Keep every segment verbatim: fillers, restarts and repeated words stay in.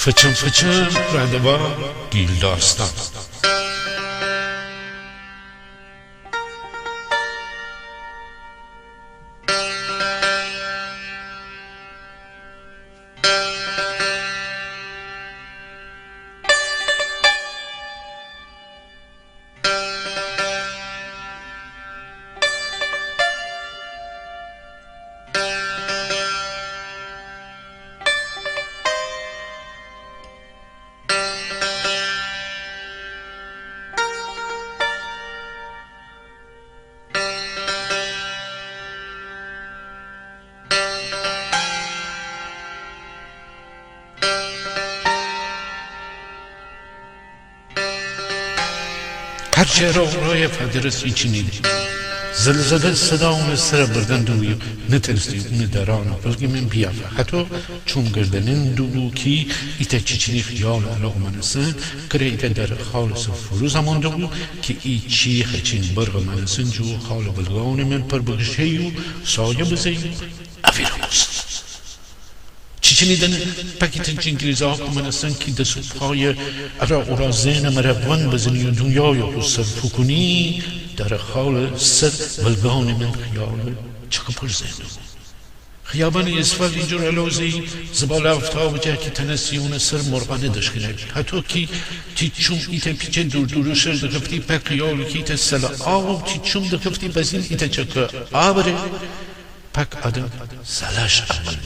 فچم فچم، رادوار، گیل‌داستان. هر چی ره اورایه فدرس ایچی نیدی. زلزله صدا اونٚ سر بردن دوبو، نتنستی اونٚ درانٚ پلگی من بیافه. هتو چوم گردنن دوبو کی ایتأ چیچینی خیال علاقه مانستن، کره ایتأ درٚ خالٚ سر فروز امون دوبو کی ایچی هچین برقٚ مانستن جو خالٚ بلگانٚ من پر بکشه‌یو سایه بزه‌یو اویرا بوست. چیچینی دنه پاکی تن جینگریزاکٚ مانستن کی دس و پایه ارا اورا زئنٚ مره ونگ بزنی و دونیایه خو سر فوکونی، درٚ خالٚ سر بلگانٚ من خیالٚ چکه پر زئن دوبو. خیابانٚ اسفالت اینجور الوزه‌یی زبالٚ آفتابٚ جا کی تنستی اونٚ سر مرغانه دشکنه. هتو کی تی چوم ایتأ پیچه دوردورٚ شر دکفتی پاک خیالی کی ایتأ سلٚ آب تی چوم دکفتی بزین ایتأ چکه آب ره پاک آدم سلاش آب بی.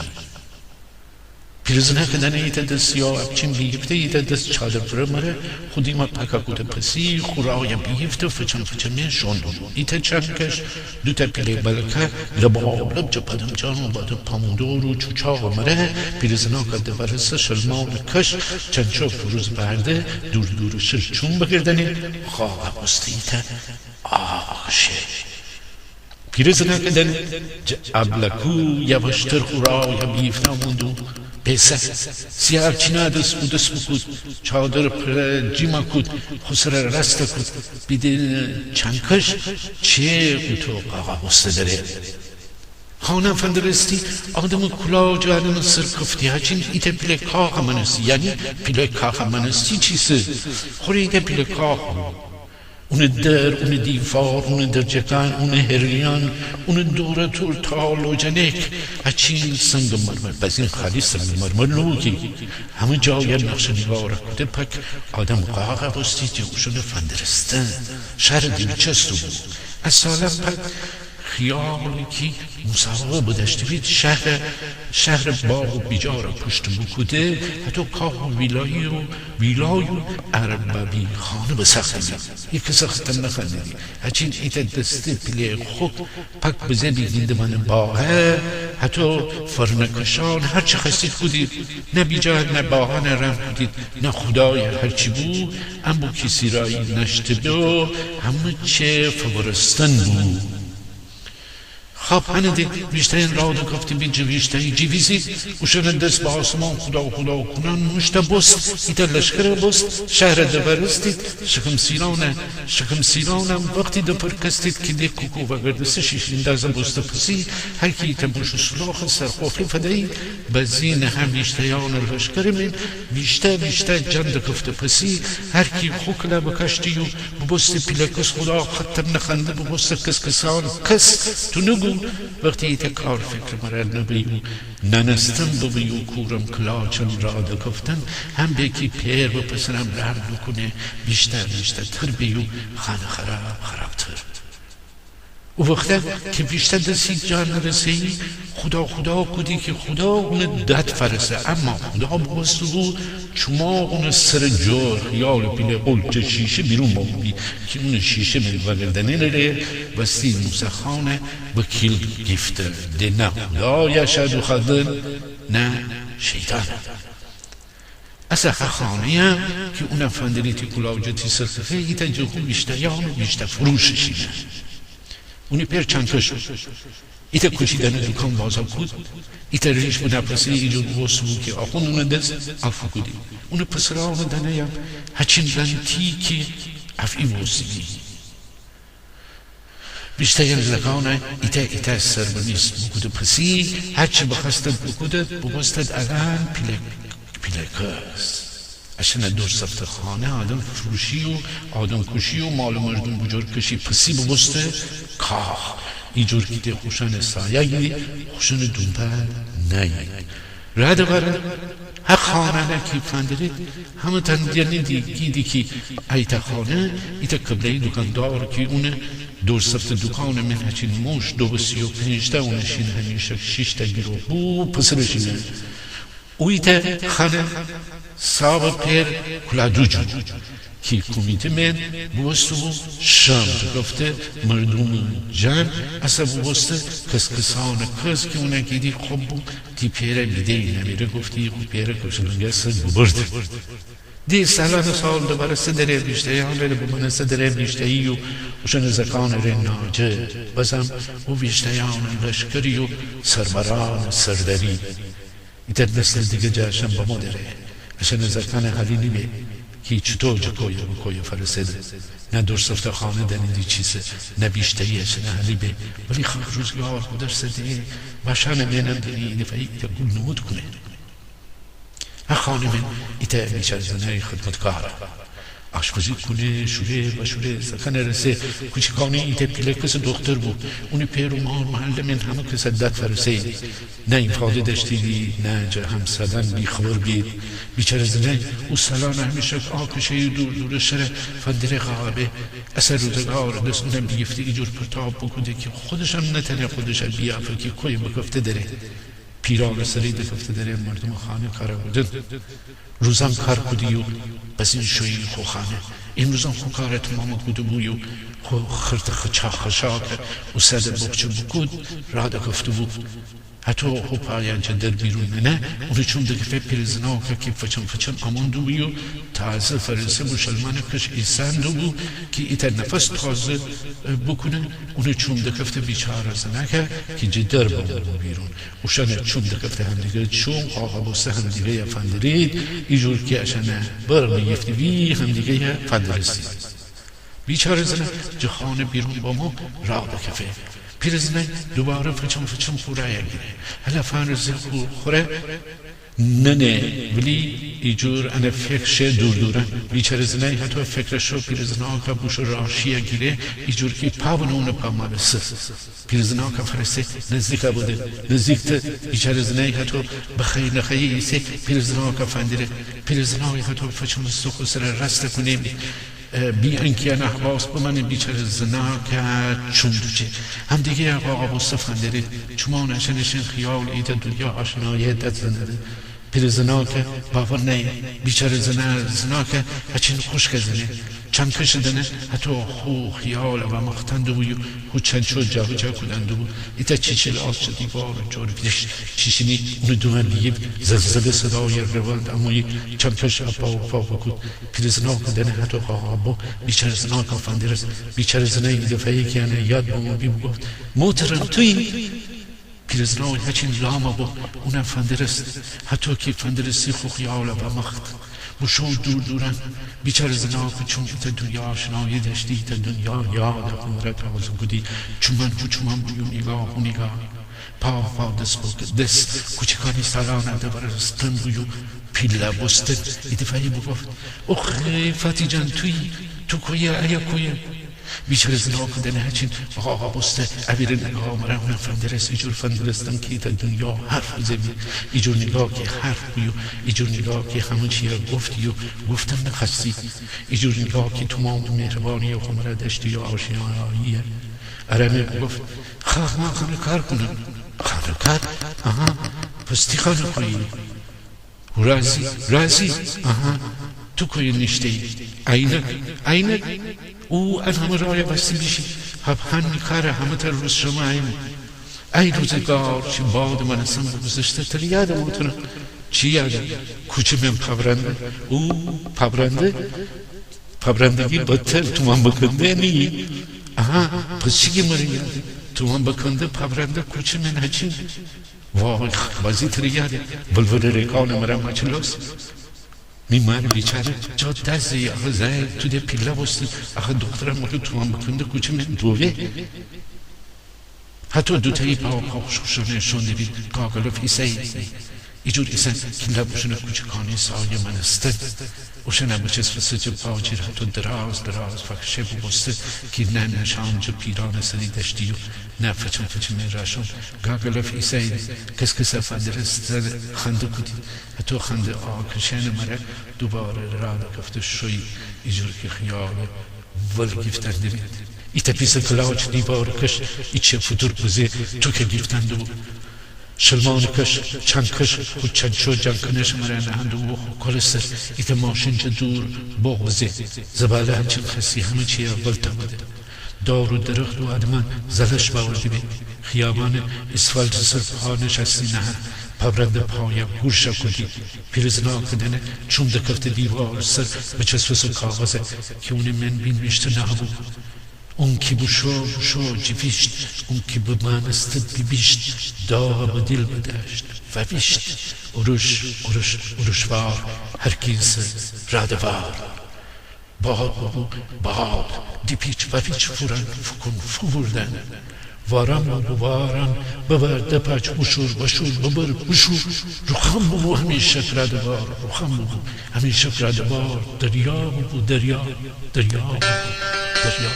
پیرزناکٚ دنه ایتأ دس سیاه اپچین بیگیفته، ایتأ دس چادر پره مره خو دیمه پاکه کوده پسی، خو رایه بیگیفته فچم فچمه شون دوبو. ایتأ چنکش دوتأ پیله بلکه لبالب جه بادمجان و بادٚ پامودور و چوچاقٚ مره پیرزناکٚ دورسه شلمانٚ کش چنچو فروز بأرده دوردورٚ شر چوم بگردنه خاقه بوسته ایتأ آخشه. پیرزناکٚ دنه جه ابلکو یواشتر خو رایه بیگیفته امون دوبو. پیسه سیاه اپچینه دس اودس بوکود، چادرٚ پره جیمه کود، خو سره راسته کود، بیدینه چنکش چه اوتو قاقا بوسته دره. خانه فندرستی آدمٚ کولا جه آدمٚ سر کفتی، هچین ایتأ پیله کاخ مانستی، یعنی پیله کاخ مانستی چیسه؟ خوره ایتأ پیله کاخ بو. اونٚ در، اونٚ دیفار، اونٚ درجکان، اونٚ هریان، اونٚ دورٚ تور تا لوجنک، هچین سنگٚ مرمر، بزین خالی سنگٚ مرمر نوبو کی همه جایه نقشه نیگاره کوده پاک آدم قاقه بوستی جه اوشونٚ فندرستن. شهرٚ دیلچسب بو. اصلاً پاک خیالی کی مسابقه بدأشته بید، شهرٚ، شهرٚ باغ و بیجاره پوشت بوکوده، هتو کاخ و ویلایی و ویلای و اربابی خانه بساخته بید. هیکس ختم نخوأندیدی. هچین ایتأ دسته پیله خوک پاک بزه بید هندوانٚ باغه، هتو فرنکشان هرچی خوأستید کودید، نه بیجار نه باغانه رحم کودید، نه خودای هرچی بو، ان بو کی سیرایی نأشته بو، همه چه فورستن بو. خواب هنده ویشتایان راه دکفته بید جه ویشتایی جیویزید، اوشانٚ دس به آسمان خودا خودا کونان موشته بوست، ایتأ لشکره بوست، شهره دورستید، شکم سیرانه، شکم سیرانم وختی دپرکستید کی ده کوکو وأگردسه شیشین دازه بوسته پسی، هر کی ایتأ موشٚ سولاخٚ سر قفلی فدیی، بزین هم ویشتایانٚ لشکرٚ من ویشته ویشته جان دکفته پسی، هر کی خو کلا بکاشتی و ببوسته پیله کس خودا ختم نخوأنده ببوسته کس‌کسان کس تو نگو. وختی ایتأ کار فکرٚ مره نبی و ننستن ببی و کورم کلاچن راه دکفتن، هم به کی پئر به پسرم رحم نوکونه، ویشته ویشته تر بی و خانه خراب خرابتر. او وخته کی ویشته دسی جا نرسه‌یی، خودا خودا کودی کی خودا اونٚ داد فأرسه. اما خودا بوسته بو چوماق اونٚ سرٚ جور، خیالٚ پیله قولچه شیشه بیرون بامو بی کی اونٚ شیشه می وأگردأنه لره وستی موسی خانه وکیل گیفته. ده نه خودا یأشأ دوخوأدن نه شیطان. اسه ها خانه‌یم کی اونه فندری تی کولاوجه تی سر کفه، ایتأ جه خو ویشتایان و ویشته فروش شینه. اونی پئر چنکش بو. ایتأ کوچی دأنه دوکان وازا کود، ایتأ ریش بنه پسی ایجور بوسته بو کی آخوند اونٚ دس آفو کودی. اونٚ پسرانٚ دأنه‌یم هچین لنتی کی افعی بوسته بی. ویشتایان لکانه ایتأ ایتأ سر بنیس بوکوده پسی، هرچی بخوأستد بوکودد، بوبوستد الأن پیله، پیله کس. اشأنه دورسفته‌خانه آدم فروشی و آدم‌کوشی و مال و مردوم بوجور کشی پسی بوبوسته کاخ. ایجور کی ده خوشأنه سایه گیدی، خوشأنه دونبال نأیید. رأ دبره هه خانه‌یأنه کی فندرید، همه‌تأن دأنیدی گیدی کی ایتأ خانه، ایتأ قبله‌یی دوکاندار کی اونه دورسفته دوکانٚ من هچین موش دوبه سی و پنج‌تأ، اونه شین همیشک شیش‌تأ گیرو بو پسرٚ شینه. او ایتأ خانه صابٚ پئر کلادوجی بو کی کومیته من بوبوسته بو شام دکفته مردومٚ جان اسه بوبوسته کس‌کسانٚ کس کی اونه گیدی خب بو، تی پئره بیده‌یی نمیره گفتی خو پئره کچلنگه سگ ببرده. دی سالانٚ سال دوباره سه دره بیشته‌یأنٚ ره بمانه سه دره بیشته‌یی و اوشأنٚ زکانٚ ره ناجه بزم و بیشته‌یأنٚ لشکری و سربرانٚ سردری. ایتأ نسلٚ دیگه جا اشأن بمو دره. اشأنٚ زکانٚ حالی نیبه کی چوطو جه کویه به کویه فرسه‌ده. نه دورسفته‌خانه دأنیدی چیسه، نه بیشته‌یی اشأنٚ حالی به. ولی خب روزگار گودرسه ده، ماشأنٚ مئنم دأنی ایدفعه‌یی ایتأ گول نومود کونه. هه خانه من ایتأ بیچاره زنأی خدمتکاره. آشپزی کونه، شوره و شوره زکانٚ رسه. کوچیکانی ایتأ پیله کسٚ دوختر بو. اونٚ پئر و مار محلٚ من همه کسٚ داد فرسه‌یی. نه ایفاده دأشتیدی، نه جه همسادأن بی‌خبر بید. بیچاره زنأی او سالانٚ همیشک آه کشه‌یی دور دورٚ شره فندره غابه. اسه روزگارٚ دس اونم بیگیفته ایجور پرتاب بوکوده کی خودشم نتأنه خودشه بیافه کی کویه بکفته دره. پیرانٚ سری دکفته دره مردومٚ خانه کار کودن. روزأن کار کودی و بزین شویی خو خانه. ایمروزأن خو کار تومام کوده‌بو و خو خرتٚ خچا خشاکه اوسده بوخچه بوکود را دکفته بو. هتو خو پایأ جه در بیرون ننه، اونٚ چوم دکفه پیره زناکه کی فچم فچم امون دوبو و تازه فرسه بوشلمأنٚ کش ایسأن دوبو کی ایتأ نفس تازه بوکونه. اونٚ چوم دکفته بیچاره زناکه کی جه در بمو بیرون. اوشأنٚ چوم دکفته همدیگرٚ چوم، قاقا بوسته همدیگه‌یه فندرید، ایجور کی اشأنه برق بیگیفته بی همدیگه‌یه فندرستید. بیچاره زنأی جه خانه بیرون بمو را دکفه. پیره زنأی دوباره فچم فچم خو رأیه گیره. هله فندرسه خو خوره ننه، ولی ایجور انه فکر شه دور دورأن. بیچاره زنأی هتو فکر شو پیره زناکه بوشو راشیه گیره، ایجور کی پا بنه اونٚ پا مأنسه. پیره زناکه فرسه نزدیکه بده. نزدیکته بیچاره زنأی هتو بخوأیی نخوأیی ایسه پیره زناکه فندره. پیره زنأی هتو فچمسته خو سره راسته کونه بی انکی انه حواس بمأنه بیچاره زناکه چوم دوجه. همدیگه‌یه قاقا بوسته فندرید. چومأن اشأنٚ شین خیال ایتأ دونیا آشنایی داد زنده. پیره زناکه باور نأیه. بیچاره زنأ، زناکه هچین خوشکه زنه. چنکش دنه هتو خو خیال وأمختن دوبو و خو چنچو جابجا کودن دوبو. ایتأ چیچیل آس جه دیوارٚ جور ویشت. چیچینی اونٚ دومأن بیگیفت. زلزله صدایٚ رولد امویی. چنکش اپا اوپا بوکود. پیره زناکه دنه هتو قاقا بو. بیچاره زناکه فندرست. بیچاره زنأی ایدفعه‌یی کی انه یاد بمو بی بوگفت: موترم تویی؟ پیره زنأی هچین لامه بو، اونه فندرست. هتو کی فندرستی خو خیاله وأمخت. بوشو دور دورأن. بیچاره زنأکه چوم ایتأ دونیا آشنایی دأشتی، ایتأ دونیا یادٚ خو مره تازه کودی. چومأن هو چومأن بو و نیگاه هو نیگاه. پا پا دس بو دس. کوچیکانی سالأنه دوارستن بو و پیله بوستن. ایدفعه‌یی بوگفت: اوخ، فاتی جان، تویی؟ تو کویه؟ ایه کویه؟ بیچاره زنأکه دنه هچین قاقا بوسته. اویرٚ نیگاه مره اونه فندرست. ایجور فندرستن کی ایتأ دونیا حرف بزه بی. ایجور نیگاه کی حرف بو و ایجور نیگاه کی همه چیه گفتی و گفتن نخوأستی. ایجور نیگاه کی تومامٚ مهربانی‌یه خو مره دأشتی و آشنایی‌یه. ارمه بوگفت: خا، ما خانه کار کونم. خانه کار؟ آها. پس تی خانه کویه؟ هو رازی، رازی. آها. تو کویه نیشته‌یی؟ عینک، عینک. او ان همه رایه وستی بیشی. هب هن می کاره همه‌تأ روز شمه عینک. ای روزگار، چی بادٚ مأنسن بگوذشته. تره یاده موترم؟ چی یاده؟ کوچه من پابرنده. او پابرنده؟ پابرندگی بدتر، تومان بکنده نیی؟ آها، پس چی گی مره یاده؟ تومان بکنده، پابرنده، کوچه من هچین. وای، خاک‌بازی تره یاده. ولوله ریکانٚ مره ماچلوس. می مار بیچاره جا دس زه‌یی. آخه زأی تو ده پیله بوستی. آخه دوخترم مره تومان بکنده کوچه من دووه. هتو دوتأیی پا پا خوشخوشانه شون دیبید. گاگلف ایسه‌یی. ایجور ایسه کی لب اوشأنٚ کوچکانی سایه مأنستن. اوشأنَ بچسبسه جٚه پا جیر، هتو دراز دراز فکشه بوبوسته کی نه نشان جٚه پیرأنٚ سری دأشتی و نه فچم فچمٚ راشون. گاگلف ایسه‌ییدی، کس‌کسه فندرسته خنده کودی. هتو خنده آکشأنٚ مره دوباره رادکفته شویی. ایجور کی خیاله ول گیفتن دیبید. ایتأ پیسٚ کلاچ دیوارٚ کش ایچه فوتور بزه توکه گیفتن دوبو. شلمانٚ کش، چنگ کش، خو چنچو جنگ کنشٚ مره نهندو و خو کولٚ سر ایتأ ماشین جٚه دور بوق بزه. زباله هچین خسی همه چیه ول تأوده. دار و درخت و آدمأن زلش بأورده بید. خیابانٚ اسفالتٚ سر پا نشأستی نهه، پابرنده پایه گورشا کودی. پیلزناکٚ دنه چوم دکفته دیوارٚ سر بچسبسه کاغذه کی اونٚ من بینیویشته نهه‌بو. اونکی بوشو بوشو جیویشت، اونکی بمأنسته بیبیشت، داغ به دیل بدأشت، وویشت. اوروش، اوروش، اوروش‌وار، هر کی ایسه رادوار. باد بوبو باد، دیپیچ وپیچ فورن فوکون فووردن. واران بوبو واران، ببر دپاچ، بوشور وشور، ببر بوشور. روخان بوبو همیشک رادوار، روخان بوبو همیشک رادوار. دریا بوبو دریا، دریا بوبو دریا.